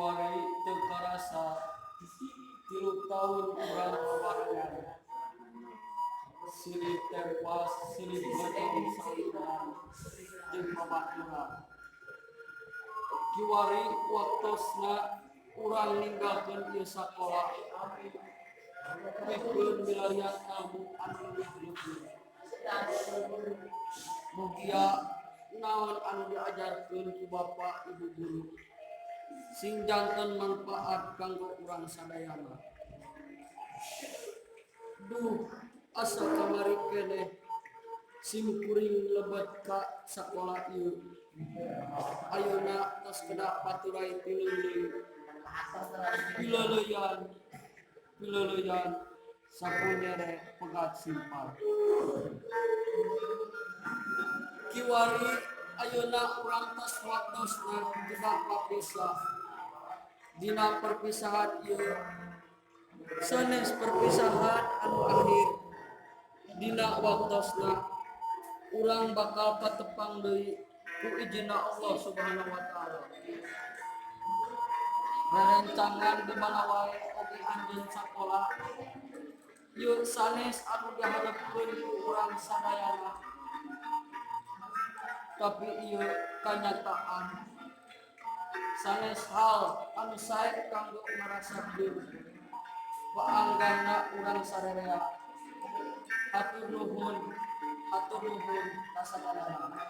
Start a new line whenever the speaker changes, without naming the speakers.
Kiwari teu karasa 3 taun urang babarengan, silih tempas, silih bojong, saunan jeung babaturan. Kiwari waktosna urang ninggalkeun ieu sakola pikeun milarian ilmu anu leuwih luhur. Mugia naon anu diajarkeun ku Bapak Ibu guru sing janten manfaat kanggo urang sadayana. Duh, asa kamari keneh sim kuring lebet ka sakola ieu. Ayeuna tos kedah paturay tileuleuy. Pileuleuyan, pileuleuyan, sapu nyere pegat simpar. Kiwari ayeuna urang tos waktosna kedah papisah. Dina perpisahan ieu sanes perpisahan anu akhir. Dina waktosna urang bakal patepang deui ku ijinna Allah Subhanahu wa taala. Rerencangan di mana wae oge anjeun sakola, ieu sanes anu diharepkeun ku urang sadayana. Tapi ieu kanyataan, sanes hal anu sae kanggo ngarasakeun paanggangna urang sarerea. Hatur nuhun, hatur nuhun ka sadayana.